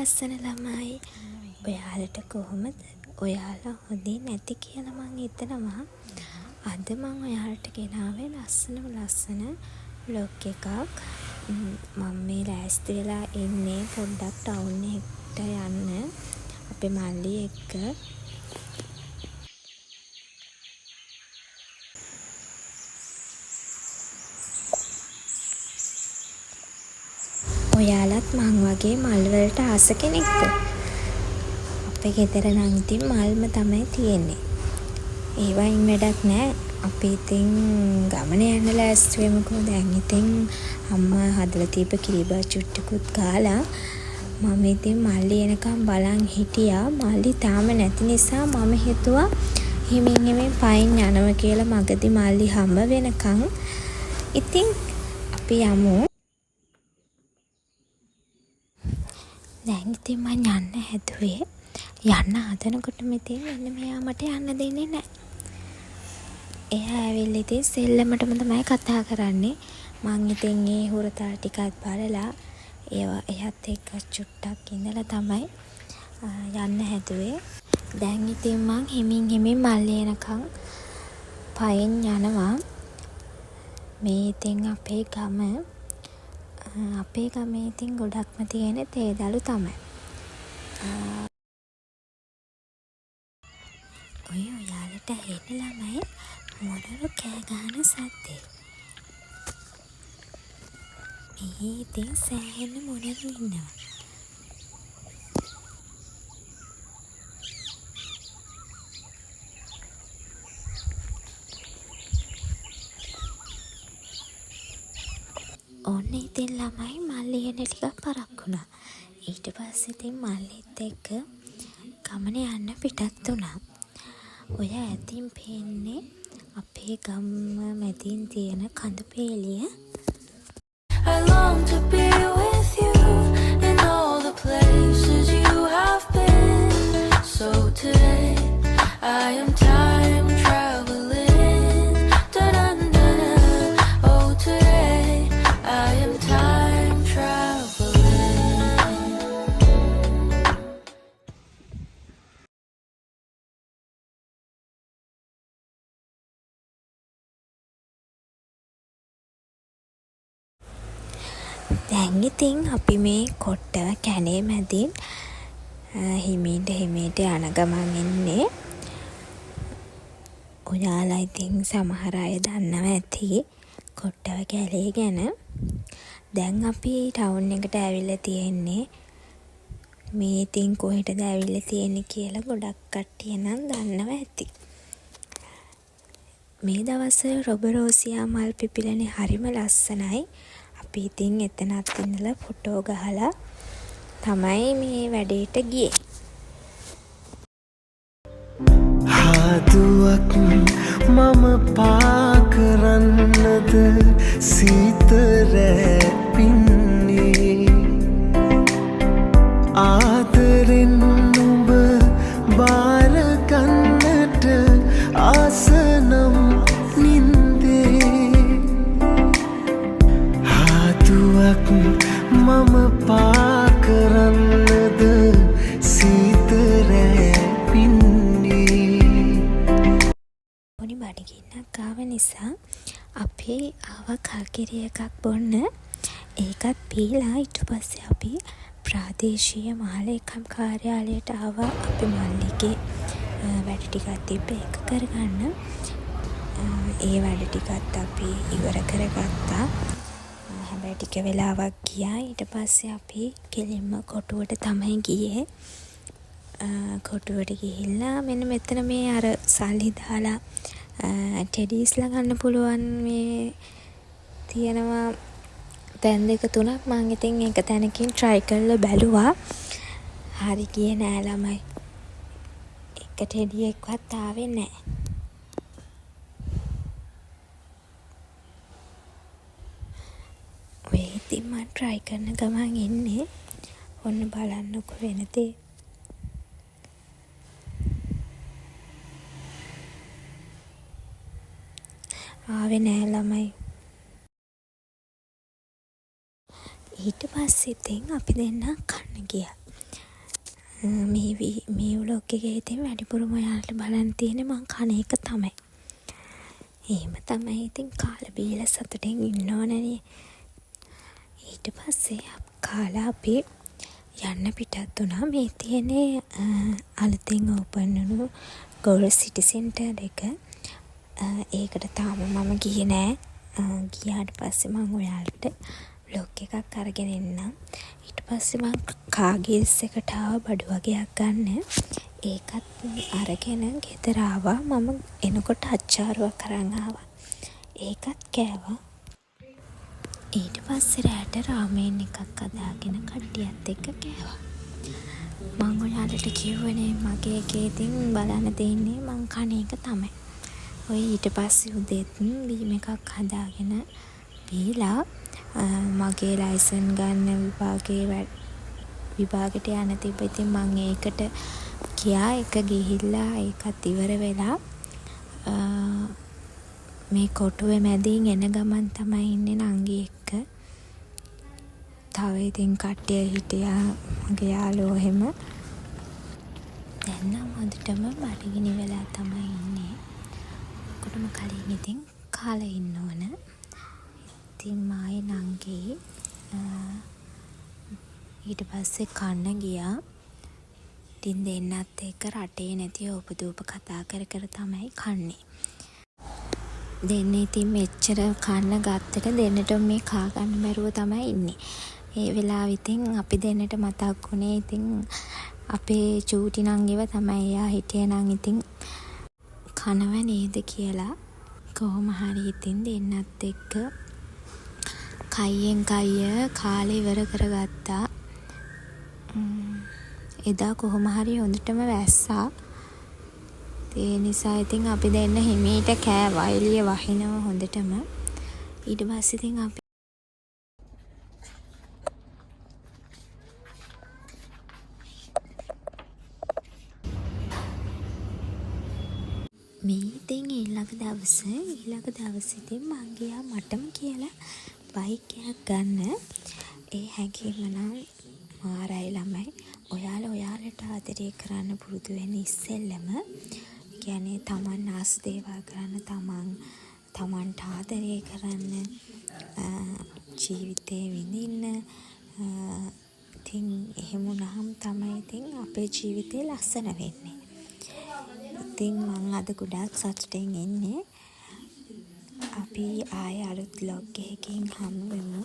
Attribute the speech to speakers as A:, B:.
A: ලස්සන ළමයි. ඔයාලට කොහොමද? ඔයාලා හොඳින් ඇති කියලා මං හිතනවා. අද මං ඔයාලට ගෙනාවේ ලස්සනම ලස්සන ව්ලොග් එකක්. මං මේ ලෑස්ති වෙලා ඉන්නේ පොඩ්ඩක් ටවුන් එකට යන්න අපේ මල්ලි එක්ක. ඔයාලත් මං වගේ මල් වලට ආස කෙනෙක්ද? අපේ ගෙදර නම් ඉතින් මල්ම තමයි තියෙන්නේ. ඒවයින් වැඩක් නෑ. අපි ඉතින් ගමන යන්න ලෑස්ති වෙමුකෝ. දැන් ඉතින් අම්මා හදලා තිබ්බ කිරිබත් චුට්ටකුත් කාලා මම ඉතින් මල්ලි එනකම් බලන් හිටියා. මල්ලි තාම නැති නිසා මම හිතුවා හිමින් හිමින් පයින් යනවා කියලා මගදී මල්ලි හම්බ වෙනකන්. ඉතින් අපි යමු. දැන් ඉතින් මං යන්න හැදුවේ. යන්න හදනකොටම ඉතින් මෙන්න මෙයා මට යන්න දෙන්නේ නෑ. එයා ඇවිල්ලා ඉතින් සෙල්ලමටම තමයි කතා කරන්නේ. මං ඉතින් ඒ හුරතල් ටිකත් බලලා ඒවා එයත් එක්ක චුට්ටක් ඉඳලා තමයි යන්න හැදුවේ. දැන් ඉතින් මං හිමින් හිමින් මල්ලි එනකන් පයින් යනවා. මේ ඉතින් අපේ ගම. අපේ ගමේ ඉතින් ගොඩක්ම තියෙන්නේ තේ දළු තමයි. ඔය ඔයාලට ඇහෙන ළමයි මොනරු කෑ ගහන සද්දේ. මෙහි ඉතින් සෑහෙන්න මොනරු ඉන්නවා. ඔන්න ඉතින් ළමයි මල්ලි එන්න ටිකක් පරක්කු වුණා. ඊට පස්සේ ඉතින් මල්ලිත් එක්ක ගමන යන්න පිටත් වුණා. ඔය ඈතින් පේන්නේ අපේ ගම මැදින් තියෙන කඳුපේලිය.
B: I long to be with you in all the places you have been. So today I am time traveling. Dun-dun-dun. Oh, today I am time traveling.
A: දැන් ඉතින් අපි මේ කොට්ටව කැලේ මැදින් හිමීට හිමීට යන ගමන් ඉන්නේ. ඔයාලා ඉතින් සමහර අය දන්නවා ඇති කොට්ටව කැලේ ගැන. දැන් අපි ටවුන් එකට ඇවිල්ලා තියෙන්නේ. මේ ඉතින් කොහෙටද ඇවිල්ලා තියෙන්නේ කියලා ගොඩක් කට්ටිය නම් දන්නවා ඇති. මේ දවස්වල රොබරෝසියා මල් පිපිලනේ හරිම ලස්සනයි. අපි ඉතින් එතනත් ඉඳලා ෆොටෝ ගහලා තමයි මේ වැඩේට ගියේ.
C: හාදුවක් මම පා කරන්නද සීත රෑ පින්නේ, ආදරෙන් නුඹ බාර ගන්නට ආසනම් නින්දේ. හාදුවක් මම පා කරන්නද සීත රෑ පින්නේ.
A: පොඩි බඩගින්නක් ආව නිසා අපි ආවා කල්කිරි එකක් බොන්න. ඒකත් බීලා ඊට පස්සේ අපි ප්‍රාදේශීය මහලේකම් කාර්යාලයට ආවා අපේ මල්ලිගේ වැඩ ටිකක් තිබ්බ ඒක කරගන්න. ඒ වැඩ ටිකත් අපි ඉවර කරගත්තා. හැබැයි ටික වෙලාවක් ගියා. ඊට පස්සේ අපි කෙලින්ම කොටුවට තමයි ගියේ. කොටුවට ගිහිල්ලා මෙන්න මෙතන මේ අර සල්ලි දාලා ටෙඩීස්ලා ගන්න පුළුවන් මේ තියෙනවා තැන් දෙක තුනක්. මං ඉතින් එක තැනකින් ට්‍රයි කරලා බැලුවා. හරි ගියේ නෑ ළමයි. එක ටෙඩියෙක්වත් ආවේ නෑ. ඔය ඉතින් මං ට්‍රයි කරන ගමන් ඉන්නේ. ඔන්න බලන්නකෝ වෙන දේ. ආවේ නෑ ළමයි. ඊට පස්සේ ඉතින් අපි දෙන්නා කන්න ගියා. මේ මේ ව්ලොග් එකේ ඉතින් වැඩිපුරම ඔයාලට බලන්න තියෙන්නේ මං කන එක තමයි. එහෙම තමයි ඉතින් කාලා බීලා සතුටින් ඉන්න ඕනනේ. ඊට පස්සේ කාලා අපි යන්න පිටත් වුණා. මේ තියෙන්නේ අලුතෙන් ඕපන් වුණු ගෝල් සිටි සෙන්ටර් එක. ඒකට තාම මම ගියේ නෑ. ගියාට පස්සේ මං ඔයාලට ව්ලොග් එකක් අරගෙන එන්නම්. ඊට පස්සේ මං කාගිල්ස් එකට ආවා බඩු වගයක් ගන්න. ඒකත් අරගෙන ගෙදර ආවා. මම එනකොට අච්චාරුවක් අරන් ආවා. ඒකත් කෑවා. ඊට පස්සේ රෑට රාමෙන් එකක් හදාගෙන කට්ටියත් එක්ක කෑවා. මං ඔයාලට කිව්වනේ මගේ එකේ ඉතින් බලන්න තියෙන්නේ මං කන එක තමයි. ඔය ඊට පස්සේ උදේත් බීම එකක් හදාගෙන බීලා මගේ ලයිසන් ගන්න විභාගේ විභාගෙට යන්න තිබ්බ. ඉතින් මං ඒකට ගියා. ඒක ගිහිල්ලා ඒකත් ඉවර වෙලා මේ කොටුවේ මැදින් එන ගමන් තමයි ඉන්නේ නංගි එක්ක. තව ඉතින් කට්ටිය හිටියා මගේ යාළුවෝ එහෙම. දැන් නම් හොඳටම බඩගිනි වෙලා තමයි ඉන්නේ. ඔක්කොටම කලින් ඉතින් කාලා ඉන්න ඕන. ඉතින් මායි නංගියි ඊට පස්සේ කන්න ගියා. ඉතින් දෙන්නත් එක්ක රටේ නැති ඕපදූප කතා කර කර තමයි කන්නේ. දෙන්න ඉතින් මෙච්චර කන්න ගත්තට දෙන්නටම මේ කා ගන්න බැරුව තමයි ඉන්නේ. ඒ වෙලාවෙ ඉතින් අපි දෙන්නට මතක් වුණේ ඉතින් අපේ චූටි නංගිව තමයි. එයා හිටිය නම් ඉතින් කනව නේද කියලා. කොහොම හරි ඉතින් දෙන්නත් එක්ක කයියෙන් කයිය කාලා ඉවර කරගත්තා. එදා කොහොම හරි හොඳටම වැස්සා. ඒ නිසා ඉතින් අපි දෙන්න හිමීට කෑවා. එළිය වහිනවා හොඳටම. ඊට පස්සේ ඉතින් අපි මේ ඉතින් ඊළඟ දවස. ඊළඟ දවසේ ඉතින් මං ගියා මටම කියලා බයික් එකක් ගන්න. ඒ හැඟීම නම් මාරයි ළමයි. ඔයාලා ඔයාලට ආදරය කරන්න පුරුදු වෙන්න ඉස්සෙල්ලම. ඒ කියන්නේ තමන් ආස දේවල් කරන්න, තමන් තමන්ට ආදරය කරන්න, ජීවිතේ විඳින්න. ඉතින් එහෙම වුණාම තමයි ඉතින් අපේ ජීවිතේ ලස්සන වෙන්නේ. ඉතින් මං අද ගොඩාක් සතුටින් ඉන්නේ. අපි ආයෙ අලුත් ව්ලොග් එකකින් හමු වෙමු.